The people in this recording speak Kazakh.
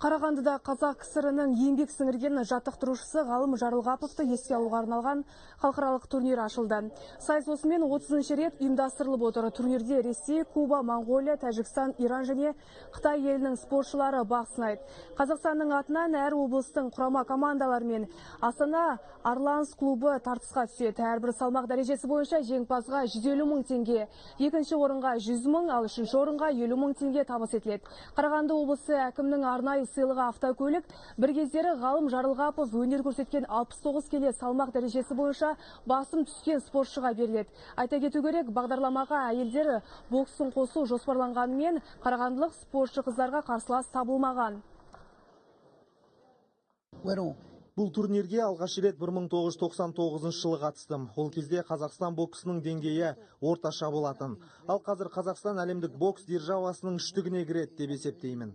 Қарағандыда Қазақ КСР-інің еңбек сіңірген жаттықтырушысы Ғалым Жарылғаповты еске алуға арналған халықаралық турнир ашылды. Сайыс осымен 30 рет ұйымдастырылып отыр. Турнирде Ресей, Куба, Моңғолия, Тәжікстан, Иран және Қытай елінің спортшылары бақ сынайды. Қазақстанның атынан әр облыстың құрама командалары мен Астана Арланс клубы тартысқа түседі. Әрбір салмақ дәрежесі бойынша жеңімпазға 150 мың теңге, екінші орынға 100 мың, ал үшінші орынға 50 мың теңге табыс етіледі. Қарағанды облысы әкімінің арнайы сыйлығы автокөлік. Бір кездері Ғалым Жарылғапов өнер көрсеткен 69 келі салмақ дәрежесі бойынша басым түскен спортшыға беріледі. Айта кету керек, бағдарламаға әйелдер боксын қосу жоспарланғанымен, қарағандылық спортшы қыздарға қарсылас табылмаған. Бұл турнирге алғаш рет 1999 жылы қатыстым. Ол кезде Қазақстан боксының деңгейі орташа болатын. Ал қазір Қазақстан әлемдік бокс державасының үштігіне кіреді деп есептеймін.